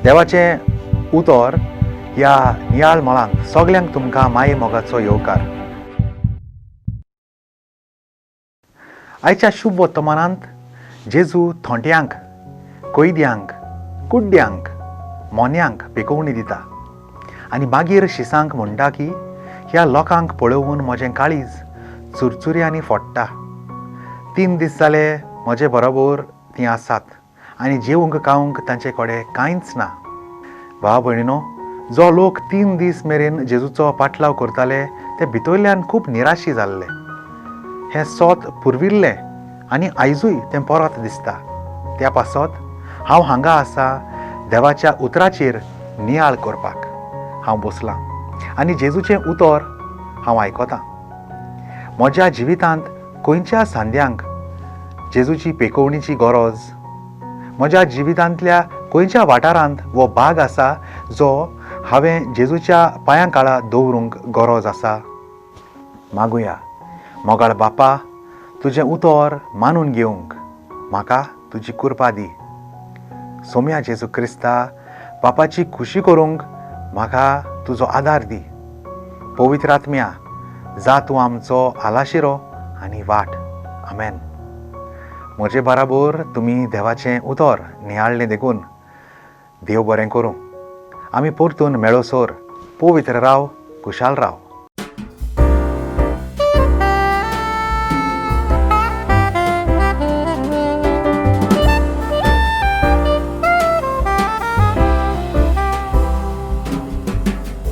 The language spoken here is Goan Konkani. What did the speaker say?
देवाचें उतर ह्या नियाळ मळांत सगल्यांक तुमकां माये मोगाचो येवकार. आयच्या शुभ वर्तमानांत जेजू थोंट्यांक, कैद्यांक, कुड्ड्यांक, मोन्यांक पेकोवणी दिता आनी मागीर शिसांक म्हणटा की ह्या लोकांक पळोवन म्हजें काळीज चुरचुऱ्यांनी फोडटा. 3 दीस जाले म्हजे बरोबर तीं आसात आनी जेवंक खावंक तांचे कडेन कांयच ना. भाव भयणीनो, जो लोक 3 दीस मेरेन जेजूचो पाटलाव करताले ते भितरल्यान खूब निराशी जाल्ले. हें सोत पुर्विल्लें आनी आयजूय तें परत दिसता. त्या पासत हांव हांगा आसा देवाच्या उतराचेर नियाळ करपाक हांव बसलां आनी जेजूचें उतर हांव आयकतां. म्हज्या जिवितांत खंयच्या सांद्यांक जेजूची पेकोवणीची गरज, म्हज्या जिवितांतल्या खंयच्या वाठारांत हो भाग आसा जो हांवें जेजूच्या पांयां काळा दवरूंक गरज आसा. मागुया, मोगाळ बापा, तुजें उतर मानून घेवंक म्हाका तुजी कृपा दी. सोम्या जेजू क्रिस्ता, बापाची खुशी करूंक म्हाका तुजो आदार दी. पवित्र आत्म्या, जा तूं आमचो आलाशिरो आनी वाट. आमेन. म्हजे बराबर तुमी देवाचें उतर नियाळ्ळें देखून देव बरें करूं. आमी परतून मेळोसर पवित्र राव, खुशाल राव.